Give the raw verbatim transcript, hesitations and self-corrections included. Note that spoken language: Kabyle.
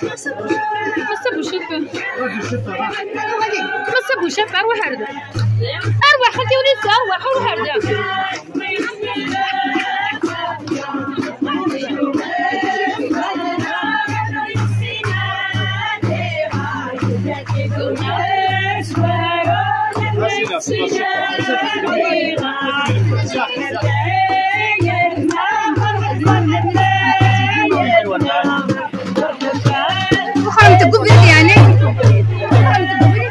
Massa Bucaf. Massa Bucaf, arwaḥ ar da. Arwaḥ, xalti Wlisa, arwaḥ, arwaḥ ar da. Uxxam deg ubrid, yeɛni? Uxxam deg ubrid.